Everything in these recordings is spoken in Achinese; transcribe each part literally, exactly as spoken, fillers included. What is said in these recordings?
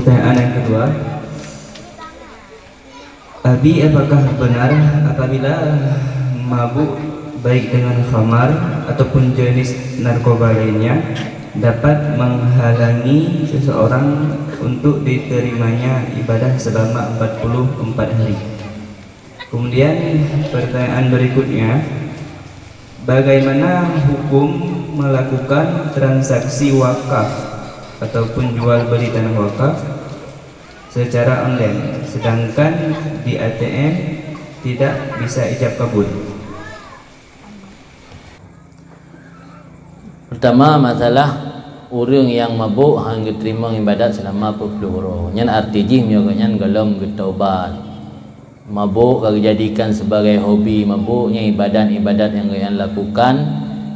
Pertanyaan yang kedua, Abi, apakah benar apabila mabuk baik dengan khamar ataupun jenis narkoba lainnya dapat menghalangi seseorang untuk diterimanya ibadah selama empat puluh empat hari? Kemudian pertanyaan berikutnya, bagaimana hukum melakukan transaksi wakaf ataupun jual beli tanah wakaf secara online, sedangkan di A T M tidak bisa ijab kabul? Pertama, masalah ureuëng nyang mabôk hán geuteurimong iébadat seulama peuet ploh uroe. Nyan arti jih meunyoe gobnyan gohlom geutobat. Mabôk ka geujadikan sibagai hobi, mabôk nyan iébadat-iébadat nyang gobnyan lakukan,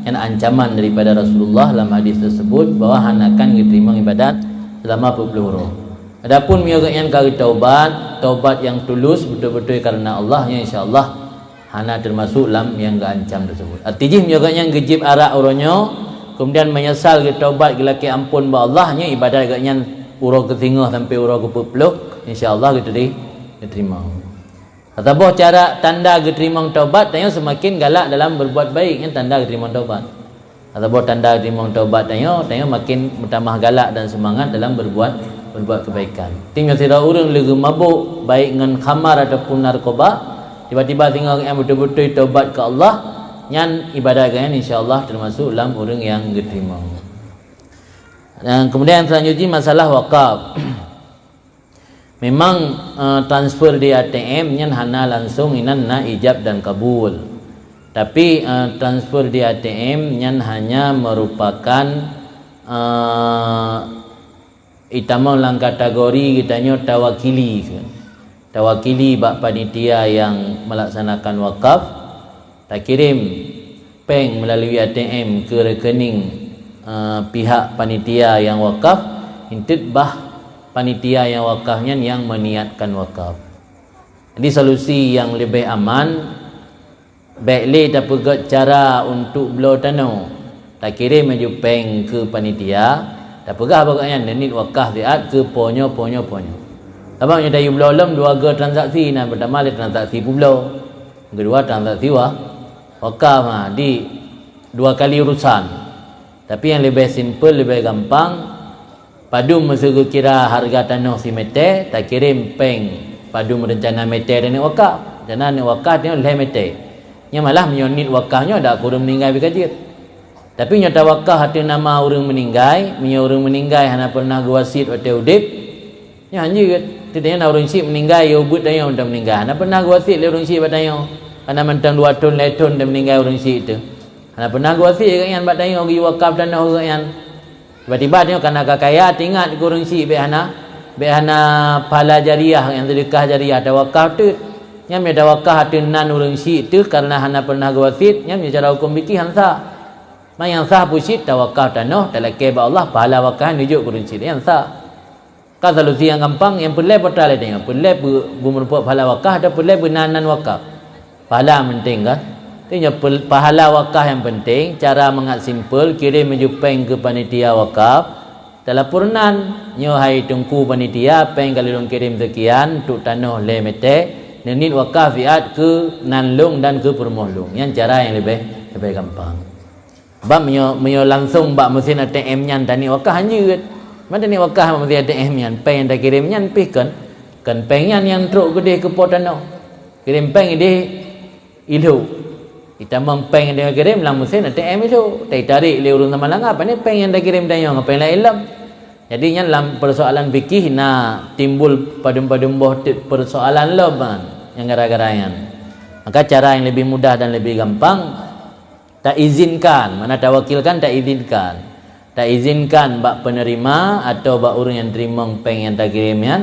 nyan ancaman daripada Rasulullah lam hadis teuseubut bahwa hán akan geuteurimong iébadat seulama peuet ploh uroe. Adapun meunyoe gobnyan ka geutobat, tobat nyang tulus beutôi-beutôi kareuna Allah, nyan insya Allah hana teumasuk lam nyang geuancam teuseubut. Arti jih meunyoe gobnyan geujieb arak uroe nyoe, keumudian meunyeusal geutobat geulakée amphon bak Allah, nyan iébadat gobnyan uroe keusingoh sampoe uroe keupeuet ploh, insya Allah geuteri-, geuteurimong. Ataboh cara tanda geuteurimong tobat, tanyoe seumaken galak dalam beurbuat baik, nyan tanda geuteurimong tobat. Ataboh tanda geuteurimong tobat tanyoe, tanyoe maken meutamah galak dan seumangat dalam beurbuat, beurbuat keubaikan. Teungoh sidroe ureuëng leugeumabôk, baik ngon khamar ataupun narkoba, tiba-tiba singoh gobnyan beutôi-beutôi tobat keu Allah, nyan iébadat gobnyan insya Allah teumasuk lam ureuëng nyang geuteurimong. Dan keumudian seulanjut jih masalah wakaf. Memang, eh, transfer di A T M nyan hana langsong inan na ijab dan kabul. Tapi, eh, transfer di A T M nyan hanya merupakan, eh, itamong lam kategori geutanyoe tawakili. Tawakili bak panitia nyang melaksanakan wakaf, takirém péng meulalu A T M keu rekening, eh, pihak panitia nyang wakaf, hintet bah panitia nyang wakaf nyan nyang meuniatkan wakaf. Jadi solusi nyang leubeh aman, bék lé tapeugét cara untuk bloe tanoh, takirém laju péng keu panitia, tapeugah bak gobnyan neuniet wakaf siat keu po nyoe, po nyoe, po nyoe. Sabab nyoe tayue bloe lom dua go transaksi, na pertama lé transaksi peubloe, keudua transaksi wa-, wakaf, ha, di dua kali urusan. Tapi nyang leubeh simple, leubeh gampang, padum meuseugeukira hareuga tanoh simeté, takirém péng padum reuncana meté taneuk wakaf. Rencana neuk wakaf nyoe lhée meté. Nyan malah meunyoe niet wakaf nyoe dak keu ureuëng meuninggai pih ka jeuet. Tapi nyoe tawakaf ateueh nama ureuëng meuninggai, meunyoe ureuëng meuninggai hana pernah geuwasiet watée udeb, nyoe hana jeuet. Teudeungon na ureuëng syiek meuninggai, yôh beuet tanyoe mantong meuninggai. Hana pernah geuwasiet lé ureuëng syiek bak tanyoe. Hana mantong dua thon, lhée thon teuh meuninggai ureuëng syiek teuh. Hana pernah geuwasiet gobnyan bak tanyoe, geuwakaf tanoh gobnyan. Tiba-tiba tanyoe kana ka kaya, teuingat keu ureuëng syiek bék hana, bék hana pahala jariah, nyang seudeukah jariah, tawakaf teuk. Nyan meunyoe tawakaf ateueh nan ureuëng syiek teuh kareuna hana pernah geuwasiet, nyan meunyoe cara huköm fikih han sah. Ma nyang sah peue cit, tawakaf tanoh, talakée bak Allah, pahala wakaf nyan neujok keu ureuëng syiek, nyan sah. Ka solusi nyang gampang, nyang peureulée peue lé tanyoe, peureulée beu-, beumeurumpok pahala wakaf atau peureulée beunan-nan wakaf. Pahala yang penting kan? Tanyoe pel-, pahala wakaf nyang penting, cara mangat simple, kirém laju péng keu panitia wakaf, talapoe nan, nyoe hai teungku panitia, péng ka lôn kirém seukian, untuk tanoh lhée meté, neuniet wakaf siat keu nan lôn dan keu peurumoh lôn. Nyan cara nyang leubeh, leubeh gampang. Bab meunyoe, meunyoe langsong bak meusén A T M nyan taniet wakaf han jeuet. Man taniet wakaf bak meusén A T M nyan, péng nyang takirém nyan pih kon, kon péng nyan nyang trok keudeh keu po tanoh. Kirém péng ideh ilhok. Itamong péng nyang takirém lam meusén A T M ilhok. Taitarek lé ureuëng Samalanga, pane péng nyang takirém tanyoe ngon péng laén lom. Jadi nyan lam peusoalan fikih na timbul padum-padum boh teuk peusoalan lom ban nyang gara-gara nyan. Maka cara nyang leubeh mudah dan leubeh gampang, taizinkan, makna tawakilkan, taizinkan. Taizinkan bak peuneurima atau bak ureuëng nyang teurimong péng nyang takirém nyan,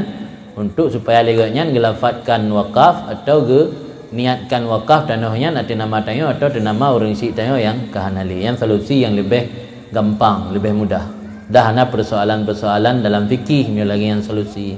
untuk supaya lé gobnyan geulafatkan wakaf atau geuniatkan wakaf tanoh nyan ateueh nama tanyoe atau ateueh nama ureuëng syiek tanyoe nyang ka hana lé. Nyan solusi nyang leubeh gampang, leubeh mudah. Dah na peusoalan-peusoalan dalam fikih meunyoe lagée nyan solusi.